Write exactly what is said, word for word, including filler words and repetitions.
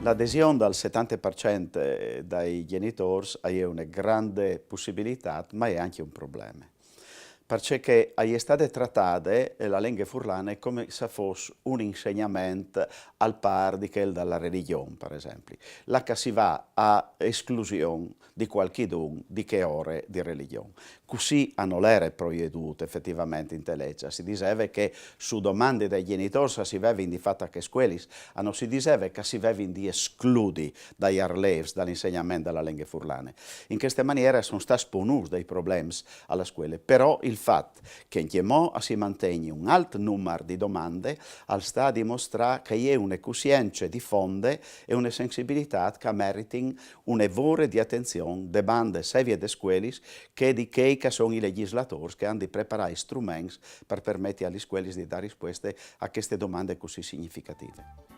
L'adesion dal setanta par cent dai gjenitôrs e je une grande pussibilitât, ma e je ancje un probleme. Parcè che e je stade tratade la lenghe furlane come se a fos un insegnament al pâr di chel da religjon, par esempli. Là che si va a esclusion di cualchidun di chê ore di religjon. Cussì a nol jere proiedût efetivementri inte leç. Si diseve che su domande dai gjenitôrs si vevin di fâ tachis scuelis, a no si diseve che si vevin di escludi dai arlêfs dal insegnament da lenghe furlane. In cheste maniere a son stâts ponûts dai problems a scuele, però il fat che ancjemò a si mantegni un alt numar di domande al sta a dimostrâ che e je une cussience di fonde e une sensibilitât che a meritin une vore di atenzion de bande sè vie des scuelis che di chei che a son i legjislatôrs che a àn di preparâ i struments par permeti a lis scuelis di dâ rispueste a cheste domande cussì significative.